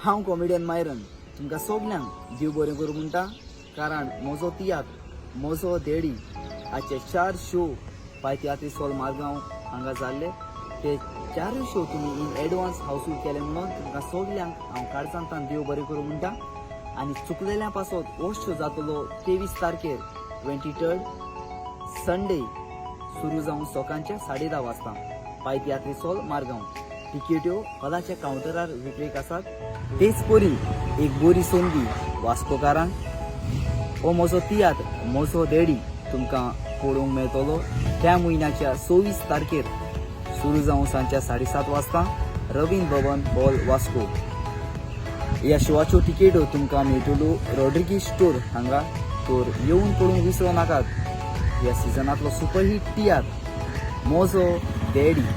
हांव comedian Myron तुमकां सगल्यांक देव बरें करूं म्हणटा, कारण म्हजो तियात्र म्हजो देडी हाचे चार शो पाय तियात्रिस्त हॉल मारगांव हांगा जाल्ले. ते चारूय शो तुमी इन एडवान्स हाऊसफूल केले म्हणून तुमकां सगल्यांक हांव काळजांतान देव बरें करूं म्हणटा. आनी चुकलेल्या पासत हो शो जातलो 23 तारखेर, 23rd Sunday, सुरू जावन सकाळच्या 10:30 वाजता, पाय तियात्रिस्त हॉल मारगांव. तिकेट्यो हॉलाच्या कावंटरार विक्रेक आसात. तेच परी एक बरी संदी वास्कोकारांक, हो म्हजो तियात्र म्हजो देडी तुमकां पळोवंक मेळटलो त्या म्हयन्याच्या 26 तारखेर, सुरू जावन सांजच्या 7:30 वाजता, रवींद्र भवन हॉल, वास्को. ह्या शोवाच्यो तिकेट्यो तुमकां मेळटल्यो रॉड्रिगीज स्टोर हांगा. तर येवन पळोवंक विसरो नाकात ह्या सिजनांतलो सुपरहीट तियात्र म्हजो डॅडी.